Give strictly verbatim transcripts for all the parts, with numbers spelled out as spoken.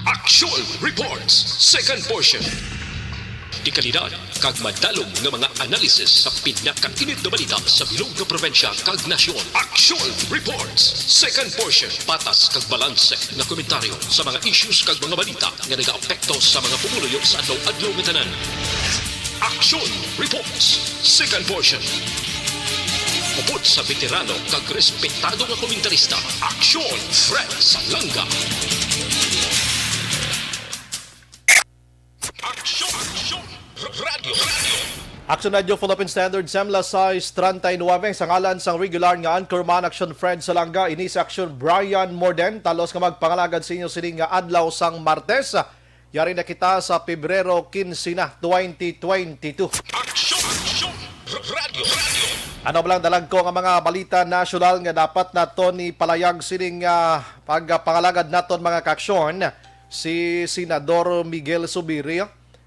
Action Reports, second portion. Dekalidad kag madalom nga mga analysis sa pinakainit nga balita sa bilog nga probinsya kag nasyon. Action Reports, second portion. Patas kag balanse nga komentaryo sa mga issues kag mga balita nga nagaapekto sa mga pumuluyo sa adlaw-adlaw nga tanan. Action Reports, second portion. Upod sa veterano kag respetado nga komentarista, Action Fred Salanga. Action, Action, Radyo, Radyo. Action Radio Philippine Standard, Semla sais treinta y nueve, sa ngalan sang regular nga anchorman, Action Fred Salanga, ini si Action Brian Morden, talos nga magpangalagad sa inyo sining nga adlaw sang Martes. Yari na kita sa Pebrero quince na, twenty twenty-two. Action, Action, Radyo, Radyo. Ano ba lang dalagko nga mga balita nasyonal nga dapat naton ipalayag sining, ah, pagpangalagad naton, mga kaaksyon? Si Senador Miguel Zubiri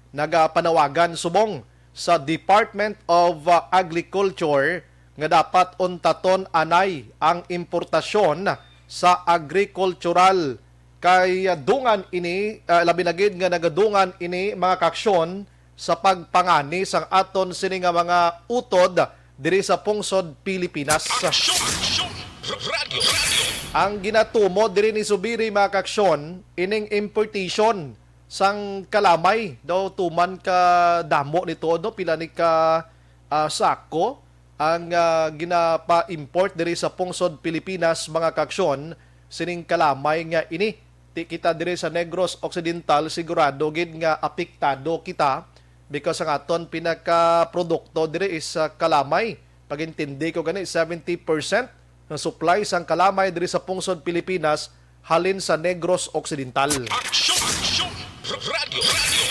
nagapanawagan subong sa Department of, ah, Agriculture nga dapat untaton anay ang importasyon sa agrikultural, kay, ah, dungan ini, ah, labi na gid nga nagadungan ini, mga kaaksyon, sa pagpangani sang aton sini nga mga utod diri sa pungsod Pilipinas. Action, Action, Radyo, Radyo. Ang ginatumo diri ni Zubiri, mga kaaksyon, ining importation sang kalamay daw, tuman ka damo ni tuod, no? Pila ni ka, ah, sako ang, ah, ginapa-import diri sa pungsod Pilipinas, mga kaaksyon, sining kalamay nga ini. Ti kita diri sa Negros Occidental, sigurado gid nga apektado kita because ang aton pinakaprodukto diri is, ah, kalamay. Pag-intindi ko gani, seventy percent nga supply sang kalamay diri sa pungsod Pilipinas halin sa Negros Occidental. Action, Action, Radyo, Radyo.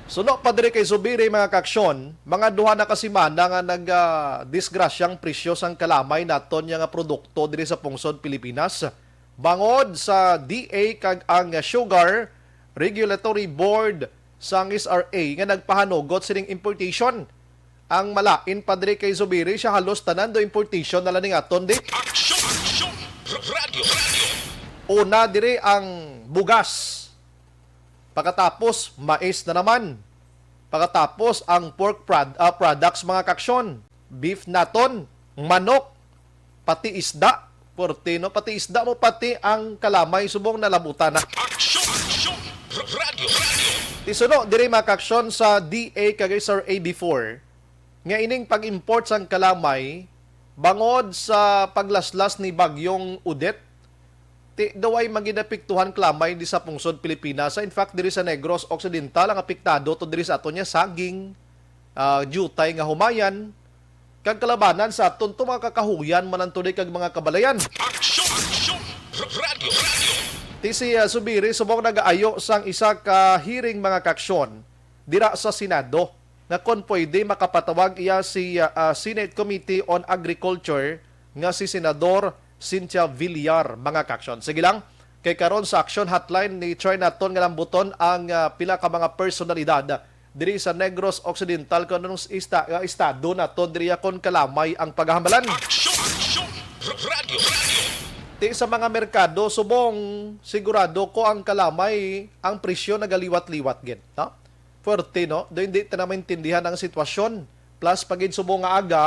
Suno pa diri kay Zubiri, mga kaaksyon, mga duha na ka semana nga nag, ah, disgrasyang presyo sang kalamay naton nga produkto diri sa pungsod Pilipinas. Bangod sa D A kag ang Sugar Regulatory Board sang S R A nga nagpahanugot sining importation. Ang malain pa diri kay Zubiri, siya halos tanan do importation na lang ning aton di. Action, Action, Radyo, Radyo. Una diri ang bugas, pagkatapos mais na naman, pagkatapos ang pork prod-, ah, products, mga kaaksyon, beef naton, manok, pati isda. Porte, no? Pati isda mo, pati ang kalamay subong nalabutan na. Action, Action, Radyo, Radyo. Ti suno diri, mga kaaksyon, sa D A kag S R A before, nga ining pag-import sang kalamay bangod sa paglaslas ni Bagyong Odette, ti daw ay manginapektuhan kalamay di sa pungsod Pilipinas. In fact, diri sa Negros Occidental, ang apektado to diri sa aton niya saging, ah, diutay nga humayan, kag kalabanan sa aton to mga kakahuyan man ang tuloy kag mga kabalayan. Action, Action, Radyo, Radyo. Ti si, ah, Zubiri subong nagaayo sang isa ka hearing, mga kaaksyon, dira sa Senado, nga kon pwede makapatawag iya si, ah, ah, Senate Committee on Agriculture nga si Senador Cynthia Villar, mga kaaksyon. Sige lang, kay karon sa Action Hotline, ni-try naton nga lambuton ang, ah, pila ka mga personalidad diri sa Negros Occidental, kung anong ista-, ah, estado naton diri kon kalamay ang pagahamalan. Action, Action, Radyo, Radyo. Ti sa mga merkado subong, sigurado ko ang kalamay, ang presyo nagaliwat-liwat gid, no? Fuerte, no? Do hindi ta na maintindihan ang sitwasyon. Plus, pagid subong nga aga,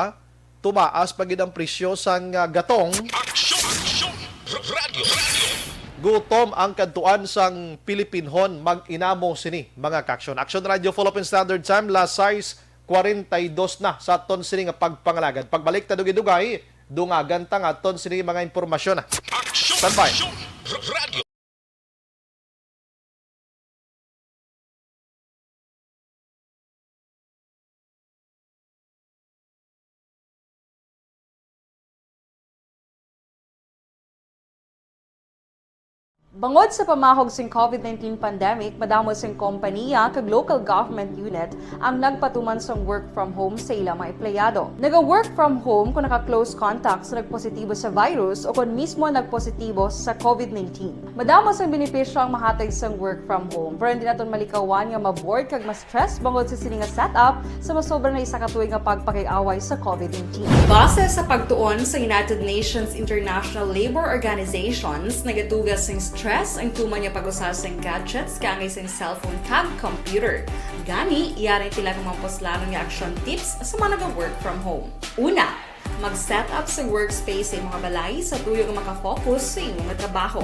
tumaas pagid ang presyo sang, ah, gatong. Action, Action, Radyo, Radyo. Gutom ang kadtuan sang Pilipinhon mag-inamo sini, mga kaaksyon. Action Radio, Philippine Standard Time, las sais cuarenta y dos na sa aton sini nga pagpangalagad. Pagbalik ta dugay-dugay, dungagan ta nga aton sini mga impormasyon. Action, Standby. Action, Radyo. Bangod sa pamahog sing COVID nineteen pandemic, madamo sing kompaniya kag local government unit ang nagpatuman sang work from home sa ila mga empleyado. Naga-work from home kung naka-close contact sa nagpositibo sa virus o kon mismo nagpositibo sa COVID nineteen. Madamo sang benepisyo ang mahatag sang work from home, pero hindi naton malikawan nga ma-bored kag ma-stress bangod sa sini nga setup sa masobra na isa ka tuig nga pagpakig-away sa COVID nineteen. Base sa pagtuon sa United Nations International Labour Organizations, nagatuga sing stress Stress ang tuman nga pag-usar sang gadgets kaangay sang cellphone kag computer. Gani, yari pila ka mga puslanon nga action tips sa mga naga-work from home. Una, mag-set up sa workspace sa imong balay sa tuyo nga makafocus sa imong trabaho.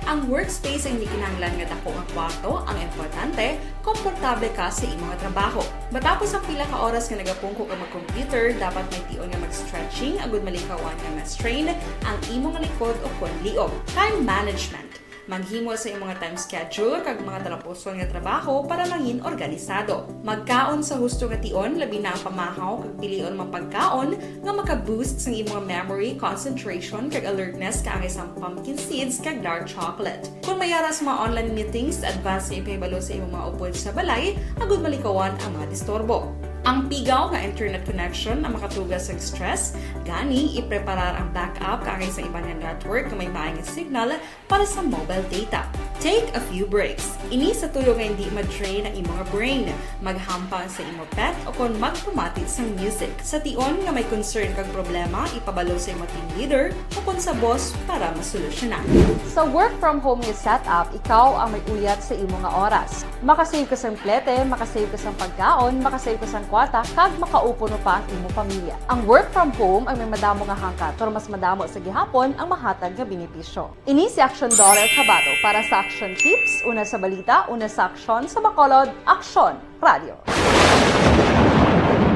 Ang workspace ang hindi kinahanglan nga dako nga kwarto, ang importante, komportable ka sa imong trabaho. Matapos ang pila ka oras nga nagapungko ka mag-computer, dapat may tion nga mag-stretching agud malikawan nga ma-strain ang imong likod o kon liog. Time management. Maghimo sa imong time schedule kag mga talapuson nga trabaho para mangin organisado. Magkaon sa husto nga tion, labi na ang pamahaw kag pilion mga pagkaon nga maka-boost sang imong memory, concentration, kag alertness kaangay sang pumpkin seeds kag dark chocolate. Kung may ara sa mga online meetings, advance nga ipahibalo sa imong mga upod sa balay agud malikawan ang mga disturbo. Ang pigaw nga internet connection ang makatuga sa stress, gani ipreparar ang backup kaangay sa iban nga network nga may maayong signal para sa mobile data. Take a few breaks. Ini sa tuyo nga hindi ma-drain ang imong brain. Maghampang sa imo pet o kon magpamati sang music. Sa tion nga may concern kag problema, ipabalo sa imo team leader o kon sa boss para masolusyonan. Sa work from home nga setup, ikaw ang may uyat sa imo nga oras. Makasave ka sang plete, makasave ka sang pagkaon, makasave ka sang kwarta, kag makaupo pa ang imo pamilya. Ang work from home ang may madamo nga hangkat, pero mas madamo sa gihapon ang mahatag nga benepisyo. Ini si Action Daughter Kabato para sa Action Tips, una sa balita, una sa aksyon, sa Bacolod, Aksyon Radio.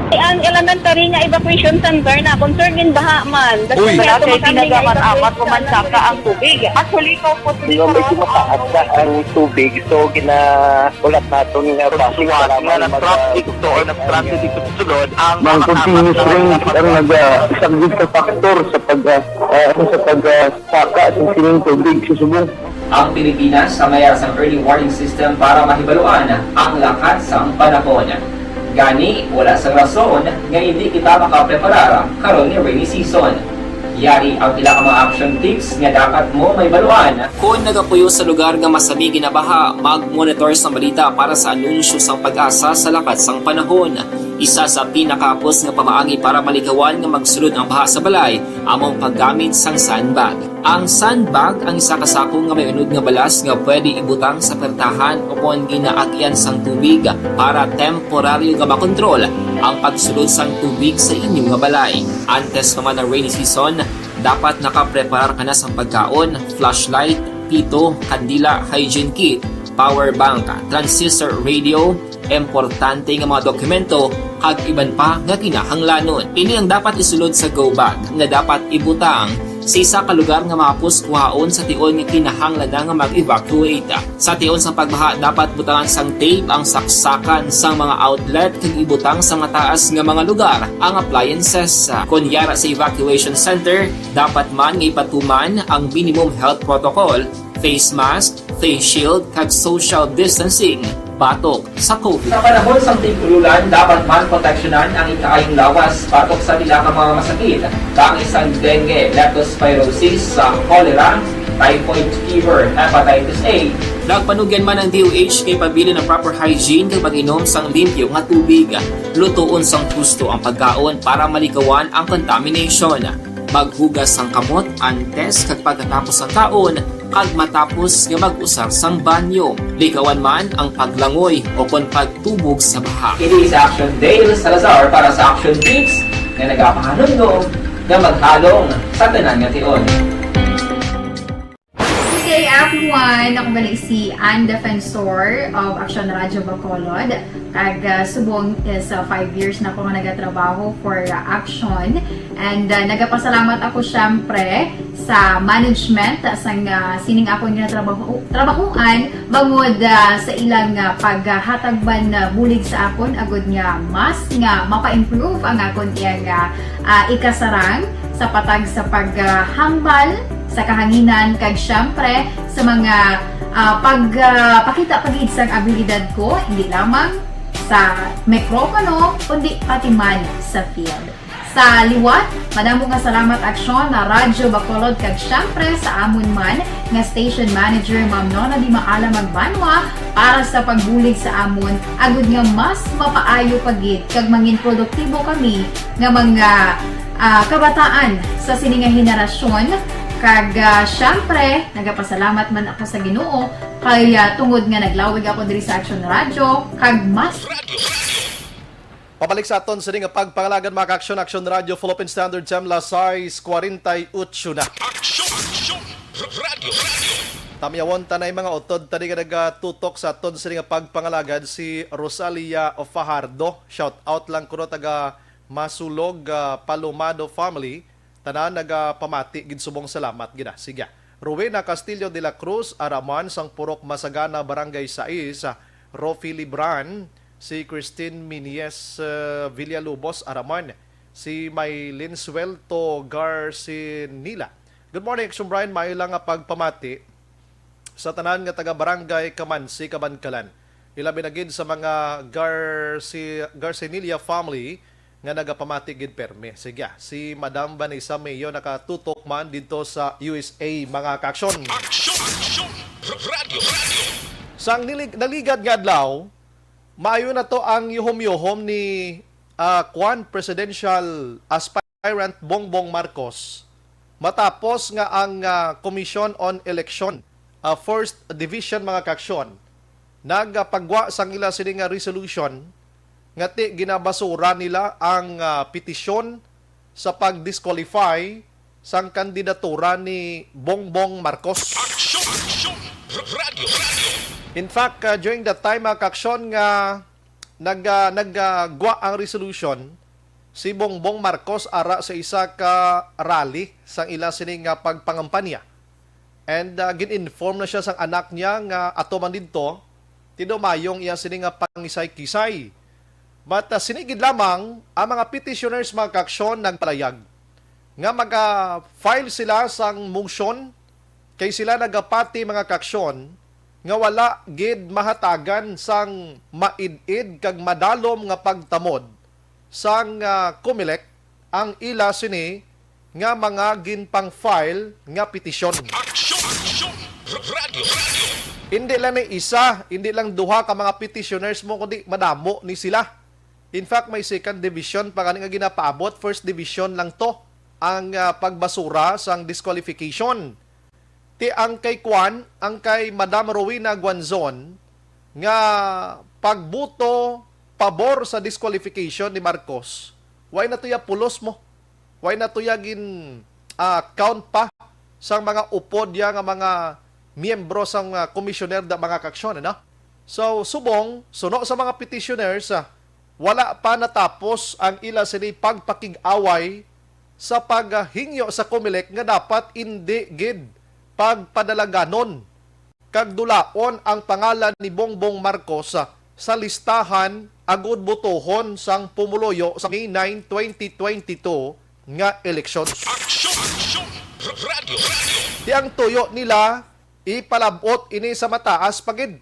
Ang elementary nga evacuation center na concern gin baha man. Uy, wala kay tinaga man amat ko man saka ang tubig. Actually, ko po medyo mataas na ang tubig, so ginaulat naton nga basi wala nga na-traffic to or na-stranded dito sa sulod ang mga continuous rain ang nagasaglit sa factor sa pag, ah, ah, sa pag, ah, saka sa sining tubig sa subong. Ang Pilipinas ang may sang early warning system para mahibaluan ang lakat sang panahon. Gani, wala sang rason nga hindi kita makapreparar karon nga rainy season. Yari ang pila ka mga action tips nga dapat mo mahibaluan. Kon nagapuyo sa lugar nga masami ginabaha, mag-monitor sang balita para sa anunsyo sang PAGASA sa lakat sang panahon. Isa sa pinakahapos nga pamaagi para malikawan nga magsulod ang baha sa balay amo ang paggamit sang sandbag. Ang sandbag ang isa ka sako nga may unod nga balas nga pwede ibutang sa pertahan o kon ginaagyan sang tubig para temporaryo nga makontrol ang pagsulod sang tubig sa inyo nga balay. Antes pa man ang rainy season, dapat nakapreparar ka na sang pagkaon, flashlight, pito, kandila, hygiene kit, power bank, transistor radio, importante nga mga dokumento, kag iban pa nga kinahanglanon. Ini ang dapat isulod sa go bag nga dapat ibutang sa isa ka lugar nga mahapos kuhaon sa tion nga kinahanglan na nga mag-evacuate. Sa tion sang pagbaha, dapat butangan sang tape ang saksakan sang mga outlet kag ibutang sa mataas nga mga lugar ang appliances. Kon yara sa evacuation center, dapat man nga ipatuman ang minimum health protocol, face mask, face shield, kag social distancing batok sa COVID. Sa panahon sang tig-ululan, dapat man proteksyonan ang ikaayong lawas batok sa pila ka mga masakit, kaangay sang dengue, leptospirosis, sa cholera, typhoid fever, hepatitis A. Nagpanugyan man ang D O H kay pabilin ang proper hygiene kag pag-inom sang limpyo nga tubig. Lutoon sang husto ang pagkaon para malikawan ang contamination. Maghugas sang kamot antes kag pagkatapos sang kaon kag matapos nga mag-usar sang banyo. Likawan man ang paglangoy o kon pagtubog sa baha. Ini si Action Dale Salazar para sa Action Tips nga nagapahanumdom nga maghalong sa tanan nga tion. Good day, everyone! Ako gali si Ann Defensor of Action Radio Bacolod. Kag, ah, subong is, ah, five years na ako nga nagatrabaho for, ah, Action. And, ah, nagapasalamat ako, syempre, sa management, ah, sang, ah, sining akon nga trabaho, trabahoan, bangod, ah, sa ilang, ah, paghatag man, ah, bulig sa akon, agud nga mas nga mapa-improve ang akon iyang, ah, ah, ikasarang sa patag sa paghambal sa kahanginan, kag syempre sa mga, ah, pag, ah, pakita pa gid sang abilidad ko, hindi lamang sa mikropono, kundi pati man sa field. Sa liwat, madamo nga salamat, Aksyon, na Radyo Bacolod, kag syempre sa amon man nga station manager, Ma'am Nona Di Maala Magbanwa, para sa pagbulig sa amon, agud nga mas mapaayo pa gid kag mangin produktibo kami nga mga, ah, kabataan sa sini nga henerasyon, Kag, ah, syempre, nagapasalamat man ako sa Ginoo kay, ah, tungod nga naglawig ako diri sa Action Radio, kag mas Pabalik sa aton sini nga pagpangalagan, mga ka-aksyon, Action Radio Philippine Standard Time, las sais cuarenta y ocho na. Action, action, radio, radio. Tamyawon ta na yung mga utod tani nga nagatutok sa aton sini nga pagpangalagan, si Rosalia Fajardo. Shout out lang kuno taga Masulog, ah, Palomado family. Tanan nagapamati gid subong salamat gid, ah. Sige. Rowena Castillo de la Cruz, ara man sang Purok Masagana, Barangay sais, ah, Rofi Libran, si Christine Minies, ah, Villalobos, ara man si Maylin Suelto Garcinila. Good morning, Action Brian. Maayo lang nga pagpamati sa tanan nga taga Barangay Kamansi, Kabankalan. Ilabi na gid sa mga Garci-, Garcinilla family nga nagapamati gid permi. Sige, ah, si Madam Vanessa Mayo nakatutok man didto sa U S A, mga ka-aksyon. Action! Action! Radio! Radio! Sang nilig-, naligad nga adlaw, maayo na to ang yuhom-yuhom ni, ah, kuan, presidential aspirant Bongbong Marcos, matapos nga ang, ah, Commission on Election, ah, First Division, mga ka-aksyon, nagapagwa sang ila sini nga resolution nga ti ginabasura nila ang, ah, petisyon sa pag-disqualify sang kandidatura ni Bongbong Marcos. Action! Action! Radio! Radio! In fact, ah, during that time, mga ka-aksyon, nga nag-, ah, nagagwa ang resolution, si Bongbong Marcos ara sa isa ka rally sang ila sini nga pagpangampanya. And, ah, gin-inform na siya sang anak niya nga ato man didto, ti daw mayo ang iya sini nga pangisay-kisay. But, ah, sini gid lamang ang mga petitioners, mga ka-aksyon, nagpalayag nga maga-file sila sang motion kay sila nagapati, mga ka-aksyon, nga wala gid mahatagan sang maid-id kag madalom nga pagtamod sang, ah, Comelec ang ila sini nga mga ginpang-file nga petisyon. Action! Action! Radio! Radio! Hindi lang ni isa, hindi lang duha ka mga petitioners mo, kundi madamo ni sila. In fact, may second division pa gani nga ginapaabot, first division lang to ang, ah, pagbasura sang disqualification. Ti ang kay kuan, ang kay Madam Rowena Guanzon nga pagbuto pabor sa disqualification ni Marcos, way na to ya pulos mo. Way na to ya gin, ah, count pa sang mga upod ya nga mga miyembro sang, ah, komisyoner da, mga ka-aksyon, ano? So, subong, suno sa mga petitioners, ah, wala pa natapos ang ila sini pagpakig-away sa paghingyo sa Comelec nga dapat indi gid pagpadalaganon kag dulaon ang pangalan ni Bongbong Marcos sa listahan agud botohon sang pumuluyo sa May nine, twenty twenty-two nga eleksyon. Aksyon! Aksyon! Radio! Radio! Ti ang tuyo nila, ipalab-ot ini sa mataas pa gid.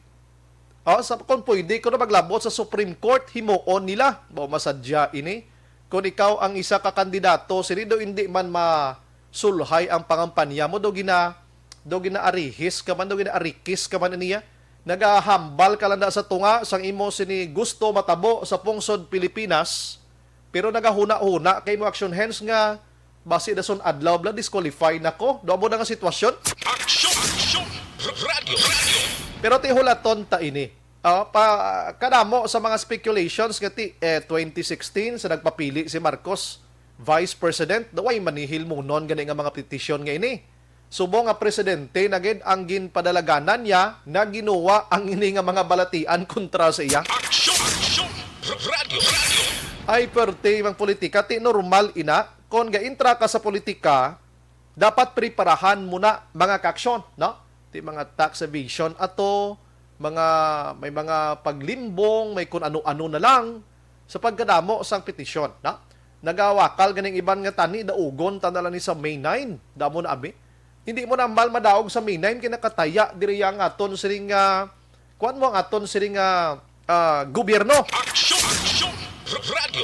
O, sa, kung pwede, kuno maglab-ot sa Supreme Court, himuon nila. Mao masadya ini. Kung ikaw ang isa ka kandidato, sini daw hindi man masulhay ang pangampanya mo, daw gina-, daw ginaarihis ka man, daw ginaarikis ka man niya. Nagahambal ka lang na sa tunga sang imo sini gusto matabo sa pungsod Pilipinas, pero nagahuna-huna kay mo action, hence nga basi dason adlaw bala, disqualify na ko. Do amo na nga sitwasyon. Action! Action! Radio! Radio! Pero ti hulaton ta ini. Ah, pa, kadamo sa mga speculations nga ti, eh, twenty sixteen sa nagpapili si Marcos Vice President, daw ay manihil munon gani nga mga petisyon nga ini. Subong nga presidente na gid ang ginpadalaganan niya nga ginuwa ang ini nga mga balatian kontra sa iya. Action! Action! Radio! Radio! Ay, perte mang politika, ti normal ina. Kon gaintra ka sa politika, dapat preparahan mo na mga kaaksyon, no? Ti mga tax evasion ato, mga, may mga paglimbong, may kun ano-ano na lang sa pagkadamo sang petisyon, no? Nagawakal ganing iban nga tani, daugon ta na lang ni sa May nine. Damo na abi. Hindi mo na ambal madaog sa May nine kay nakataya diri ang aton siring nga, kuwan mo ang aton siring nga, ah, gobyerno. Aksyon! Aksyon! Radio! Radio!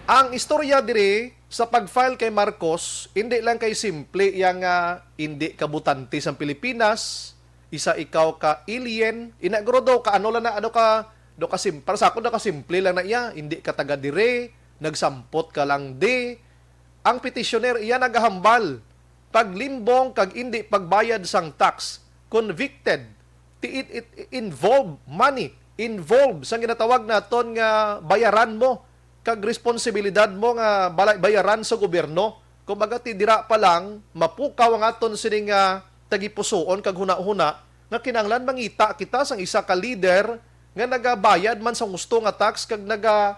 Ang istorya diri sa pag-file kay Marcos, hindi lang kay simple iya nga hindi ka botante sang Pilipinas, isa ikaw ka alien, ina guro do ka ano lang na, ano ka, do ka sim-, para sa ako, do ka simple lang na iya, hindi ka taga dire, nagsampot ka lang di. Ang petitioner iya nagahambal paglimbong kag indi pagbayad sang tax, convicted, ti-, it, it involve money, involve sang ginatawag naton nga bayaran mo kag responsibilidad mo nga bala-, bayaran sa gobyerno. Kumbaga, ti dira pa lang mapukaw ang aton sining, ah, tagipusoon kag hunahuna nga kinahanglan mangita kita sang isa ka leader nga nagabayad man sang husto nga tax kag naga,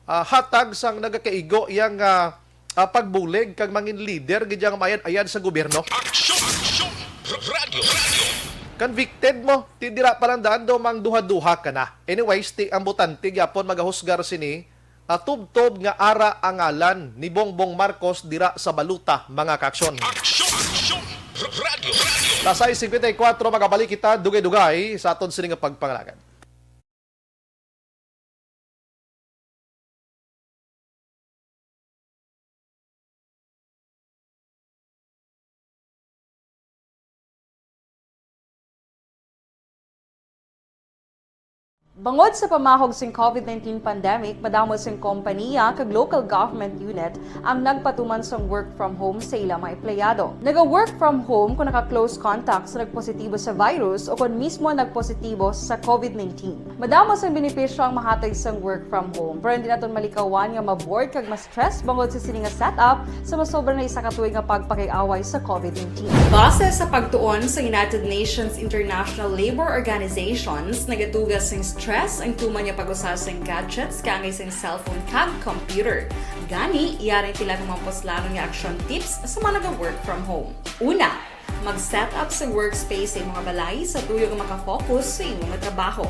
ah, hatag sang nagakaigo iyang, ah, ah, pagbulig kag mangin leader gid yang maayad-ayad sa gobyerno. Aksyon! Aksyon! Radyo! Radyo! Convicted mo, ti dira pa lang daan do mang duha-duha ka na. Anyways, ti ang botante gyapon magahusgar sini, ah, tubtob nga ara ang ngalan ni Bongbong Marcos dira sa balota, mga kaaksyon. Aksyon! Aksyon! Radyo! Radyo! Las sais singkwenta y kuwatro, magabalik kita dugay-dugay sa aton sini nga pagpangalagad. Bangod sa pamahog sing COVID nineteen pandemic, madamo sing kompaniya kag local government unit ang nagpatuman sang work from home sa ila mga empleyado. Naga-work from home kung naka-close contact sa nagpositibo sa virus o kon mismo nagpositibo sa COVID nineteen. Madamo sang benepisyo ang mahatag sang work from home, pero hindi naton malikawan nga ma-bored kag ma-stress bangod sa sini nga setup sa masobra na isa ka tuig nga pagpakig-away sa COVID nineteen. Base sa pagtuon sa United Nations International Labour Organizations, nagatuga sing stress ang tuman nga pag-usa sing gadgets kaangay sing cellphone kag computer. Gani, yari ang pila ka mga puslanon nga action tips sa mga naga-work from home. Una, mag-set up sa workspace sa imo nga balay sa tuyo nga makafocus sa imo nga trabaho.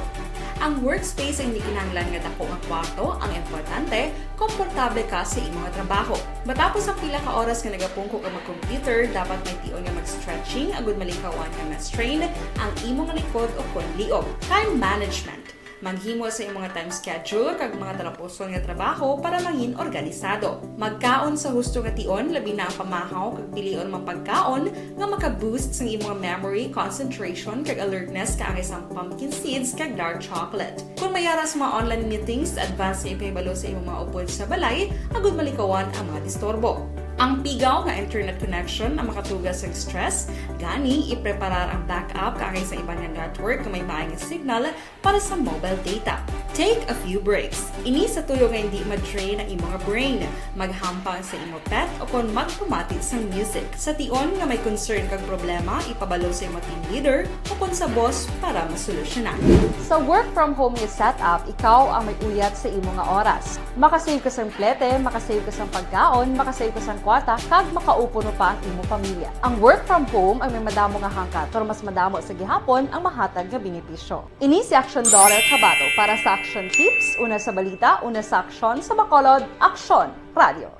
Ang workspace ay hindi kinahanglan nga dako nga kwarto, ang importante, komportable ka sa imo nga trabaho. Matapos ang pila ka oras nga nagapungko ka mag-computer, dapat may tion nga mag-stretching agud malikawan nga ma-strain ang imo nga likod o kon liog. Time management. Maghimo sa imo nga time schedule kag mga talapuson nga trabaho para mangin organisado. Magkaon sa husto nga tion, labi na ang pamahaw kag pilion mga pagkaon nga maka-boost sang imo nga memory, concentration, kag alertness, kaangay sang pumpkin seeds kag dark chocolate. Kon may ara sa mga online meetings, advance nga ipahibalo sa imo mga upod sa balay agud malikawan ang mga disturbo. Ang pigaw nga internet connection ang makatuga sa stress, gani ipreparar ang backup kaangay sa iban nga network nga may maay nga signal para sa mobile data. Take a few breaks. Ini sa tuyo nga hindi ma-drain ang imo nga brain. Maghampang sa imo pet o kon magpamati sang music. Sa tion nga may concern kag problema, ipabalo sa imo team leader o kon sa boss para masolusyonan. Sa work from home nga setup, ikaw ang may uyat sa imo nga oras. Makasave ka sang plete, makasave ka sang pagkaon, makasave ka sang kwarta, kag makaupo pa ang imo pamilya. Ang work from home ay may madamo nga hangkat, pero mas madamo sa gihapon ang mahatag nga benepisyo. Ini si Action Daughter Kabato para sa Action Tips, una sa balita, una sa aksyon, sa Bacolod, Aksyon Radyo.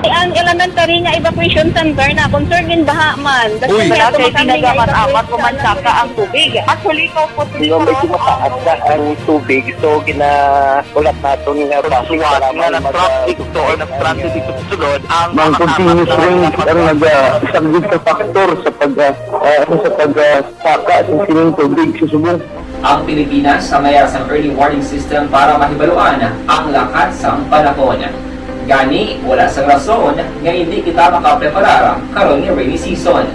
Ang elementary nga evacuation center na concern in baha man. Uy. Wala kay pinagamat-amat, kumansaka ang tubig. Actually, ikaw po, Nga medyo mataas na ang tubig, so ginaulap naton nga traffic, salamat nga nag-traffic to or nag-transit ito sa sulod, ang mga continuous rain ang naga-, isa gid sa factor sa pag, ah, ah, ano, sa pag, ah, saka sa sining tubig sa subong. Ang Pilipinas sa mayara sang early warning system para mahibaluan ang lakat sang panahon. Gani, wala sang rason nga hindi kita makapreparar karon nga rainy season.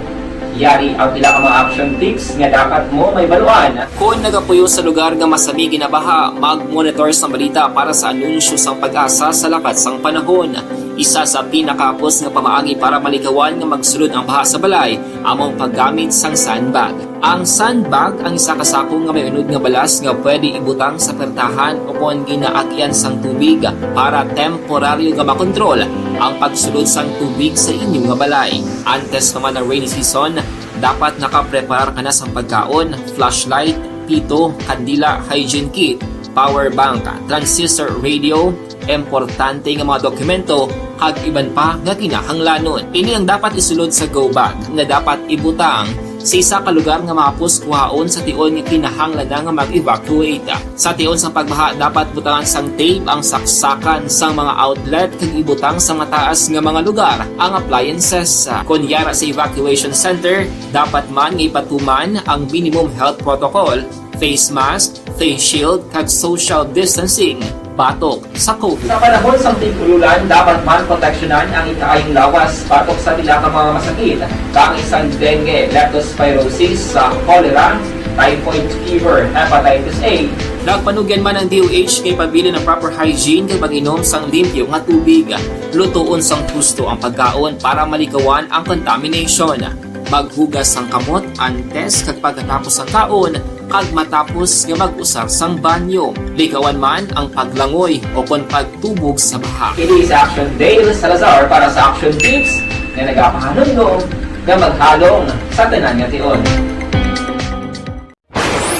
Yari ang pila ka mga action tips nga dapat mo mahibaluan. Kon nagapuyo sa lugar nga masami ginabaha, mag-monitor sang balita para sa anunsyo sang PAGASA sa lakat sang panahon. Isa sa pinakahapos nga pamaagi para malikawan nga magsulod ang baha sa balay amo ang paggamit sang sandbag. Ang sandbag ang isa ka sako nga may unod nga balas nga pwede ibutang sa pertahan o kon ginaagyan sang tubig para temporaryo nga makontrol ang pagsulod sang tubig sa inyo nga balay. Antes pa man ang rainy season, dapat nakapreparar ka na sang pagkaon, flashlight, pito, kandila, hygiene kit, power bank, transistor radio, importante nga mga dokumento, kag iban pa nga kinahanglanon. Ini ang dapat isulod sa go bag nga dapat ibutang sa isa ka lugar nga mahapos kuhaon sa tion nga kinahanglan na nga mag-evacuate. Sa tion sang pagbaha, dapat butangan sang tape ang saksakan sang mga outlet kag ibutang sa mataas nga mga lugar ang appliances. Kon yara sa evacuation center, dapat man nga ipatuman ang minimum health protocol, face mask, face shield, kag social distancing batok sa COVID. Sa panahon sang tig-ululan, dapat man proteksyonan ang ikaayong lawas batok sa pila ka mga masakit, kaangay sang dengue, leptospirosis, sa cholera, typhoid fever, hepatitis A. Nagpanugyan man ang D O H kay pabilin ang proper hygiene kag pag-inom sang limpyo nga tubig. Lutoon sang husto ang pagkaon para maligawan ang contamination. Maghugas sang kamot antes kag pagkatapos sang kaon, kag matapos nga mag-usar sang banyo. Ligawan man ang paglangoy o kon pagtubog sa baha. Kini si Action Dale Salazar para sa Action Tips nga nagapahanumdom nga maghalong sa tanan nga tion.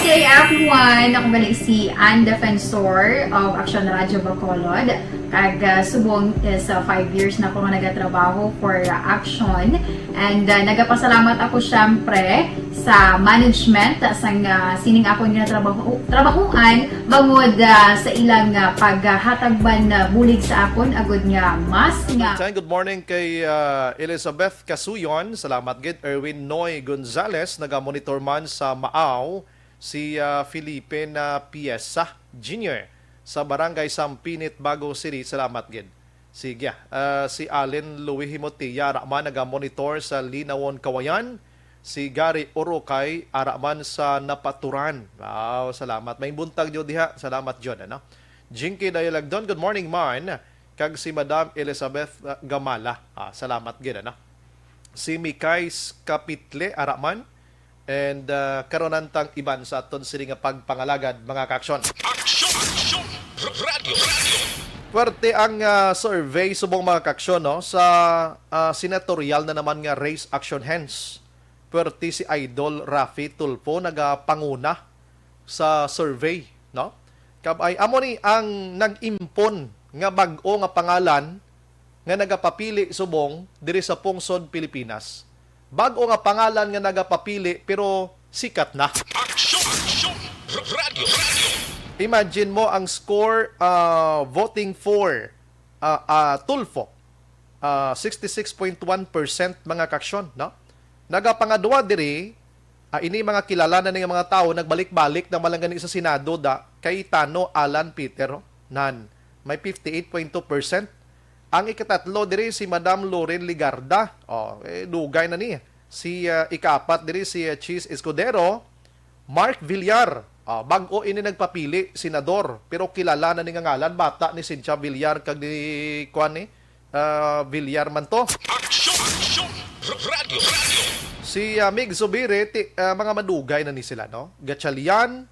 Good day, everyone! Ako gali si Ann Defensor of Action Radio Bacolod. Kag ah, subong is ah, five years na ako nga nagatrabaho for ah, Action. And ah, nagapasalamat ako syempre sa management sang ah, sining akon nga trabaho, trabahuan bangod ah, sa ilang ah, paghatag man ah, bulig sa akon agud nga mas nga Time, good morning kay ah, Elizabeth Casuyon. Salamat gid. Erwin Noy Gonzalez, naga-monitor man sa Maaw. Si ah, Felipe na Piesa Junior sa Barangay Sampinit, Bago City. Salamat gid. Sige. Ah, si Allen Louis Himotia, ara man naga-monitor sa Linawon, Kawayan. Si Gary Urukay, ara man sa Napaturan. Wow, salamat. May buntag jud diha. Salamat jud, ano? Jinky Dayalagdon, good morning, man. Kag si Madam Elizabeth ah, Gamala. Ah, salamat gid, ano? Si Mikay Kapitle, ara man. And ah, karon antang iban sa aton sini nga pagpangalagad, mga kaaksyon. Aksyon! Aksyon! Radyo! Radyo! Puwerte ang ah, survey subong, mga kaaksyon, no, sa ah, senatorial na naman nga race action hens. Puwerte si Idol Raffy Tulfo nagapanguna sa survey, no? Kabay, amo ni ang nag-impon nga bag-o nga pangalan nga nagapapili subong diri sa pungsod Pilipinas. Bag-o nga pangalan nga nagapapili pero sikat na. Aksyon! Aksyon! Radyo! Radyo! Imagine mo ang score ah, voting for ah, ah, Tulfo. Ah, sixty-six point one percent, mga kaaksyon, no? Nagapangadwa diri, ah, ini mga kilala na ni nga mga tawo, nagbalik-balik na man lang gani sa Senado da, kay Tano Alan Peter, oh, nan, may fifty-eight point two percent. Ang ikatatlo diri si Madam Loren Legarda. Oh, eh, dugay na ni. Si ah, ikaapat diri si ah, Chiz Escudero, Mark Villar. Ah, bag-o ini nagpapili senador, pero kilala na ni nga ngalan, bata ni Cynthia Villar kag ni, kuan ni, ah, Villar man to. Aksyon! Aksyon! Radyo! Radyo! Si ah, Mig Zubiri, ti, ah, mga madugay na ni sila, no? Gatchalian,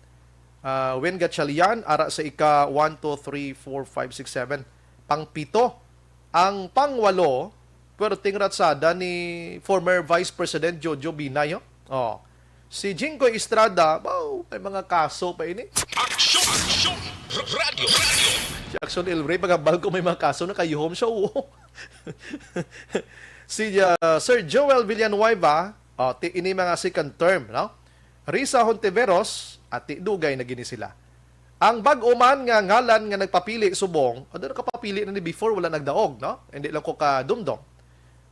ah, Win Gatchalian, ara sa ika one, two, three, four, five, six, seven. Pangpito. Ang pangwalo, puwerteng ratsada ni former Vice President Jojo Binay, oh. Oh. Si Jinggoy Estrada, wow, may mga kaso pa ini. Aksyon! Aksyon! Radyo! Radyo! Si Action El Rey, pagkabal ko may mga kaso, nakayuhom siya, oh. Si ah, Sir Joel Villanueva, oh, ti, ini mga second term, no? Risa Hontiveros, ati dugay na gini sila. Ang bag-o man nga ngalan nga nagpapili subong, ano, nakapapili na ni before, wala nagdaog, no? Hindi lang ko kadumdom.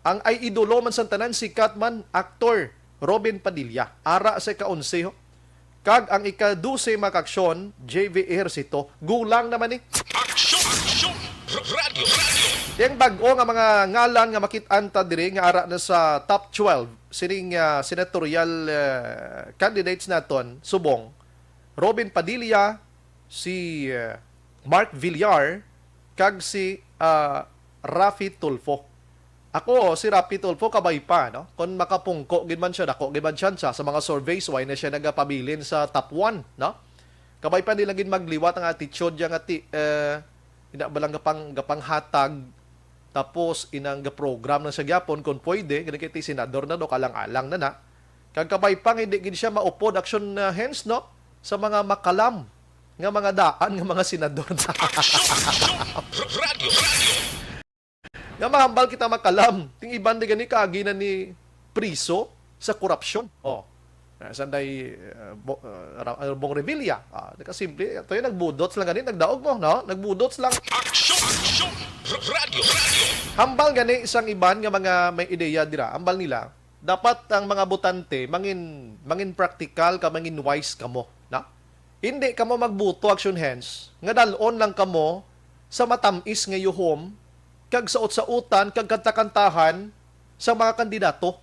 Ang ay idolo man sang tanan, sikat man, aktor Robin Padilla, ara sa ika-onse, ho. Kag ang ika-dose, mga kaaksyon, J V Ejercito, gulang naman ni. Aksyon! Aksyon! Radyo! Radyo! Yang bag-o nga mga ngalan nga makit-an ta diri nga ara na sa top twelve sining ah, senatorial ah, candidates naton subong, Robin Padilla, si ah, Mark Villar, kag si ah, Raffy Tulfo. Ako, si Raffy Tulfo, kabay pa, no? Kung makapungko gid man siya, dako gid man siya sa mga surveys, why na siya nagapabilin sa top one, no? Kabay pa nila gid magliwat ang attitude niya nga ti, eh, ina ba lang gapang, gapanghatag, tapos inang gaprogram na siya gyapon, kung pwede, gani kay ti senador na, no, kalang-alang na na. Kag kabay pa nga hindi gid siya maupod, action, ah, hence, no, sa mga makalam nga mga daan nga mga senador na. Aksyon! Aksyon! Radyo! Radyo! Nga mahambal kita makalam, ting iban di gani kaagi na ni priso sa korupsyon. Oh. Ah, sanday uh, bo, uh, Ra- uh, Bong Revilla. Ah, nakasimple, to yung nagbudots lang gani, nagdaog mo, no? Nagbudots lang. Aksyon! Aksyon! Radyo! Radyo! Hambal gani isang iban nga mga may ideya dira, hambal nila, dapat ang mga botante mangin mangin practical ka, mangin wise kamo, na? Hindi kamo magbuto, Action Hands, nga dalon lang kamo sa matamis nga yuhom kag saot-saotan kag kanta-kantahan sa mga kandidato.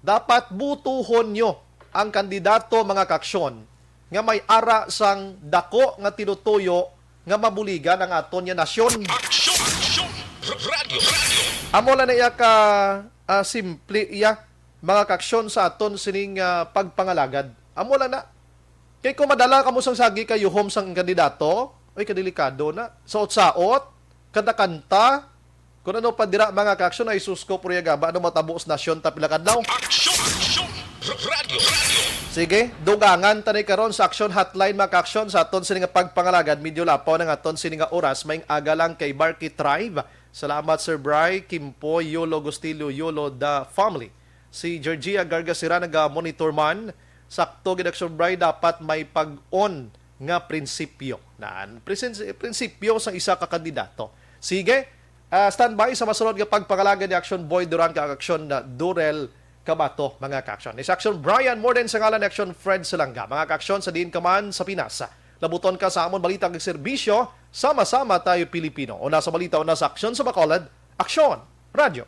Dapat butuhon nyo ang kandidato, mga kaaksyon, nga may ara sang dako nga tinutuyo nga mabuligan ang aton nga nasyon. Aksyon! Aksyon! Radyo! Radyo! Amo lang na iya ka, ah, simple iya, mga kaaksyon, sa aton sining, ah, pagpangalagad. Amo lang na. Kay kung madala kamo sang sagi kay yuhom sang kandidato, oy, kadelikado na. Saot-saot, kanta-kanta, kung ano pa dira, mga kaaksyon, ay sus ko, purya gaba, ano matabo sa nasyon ta pila kadlaw? Aksyon! Aksyon! Radyo! Radyo! Sige, dugangan ta ni karon sa Aksyon Hotline, mga kaaksyon, sa aton sini nga pagpangalagad. Medyo lapaw na nga aton sini nga oras, may aga lang kay Barky Tribe. Salamat, Sir Bry, Kimpo, Yolo Gustilio, Yolo, the family. Si Georgia Gargasira naga-monitor man. Sakto gid, Aksyon Bry, dapat may pag-on nga prinsipyo. Nan, presen-, prinsipyo sa isa ka kandidato. Sige, ah, standby sa masunod nga pagpangalagad ni Aksyon Boy Duran kag Aksyon na Durel Kabato, mga kaaksyon. Ni sa Aksyon Brian Morden sa ngalan ni Aksyon Fred Salanga. Mga kaaksyon, sa diin ka man sa Pinas, labuton ka sa amon balita kag serbisyo, sama-sama tayo Pilipino. Una sa balita, una sa aksyon sa Bacolod, Aksyon Radyo.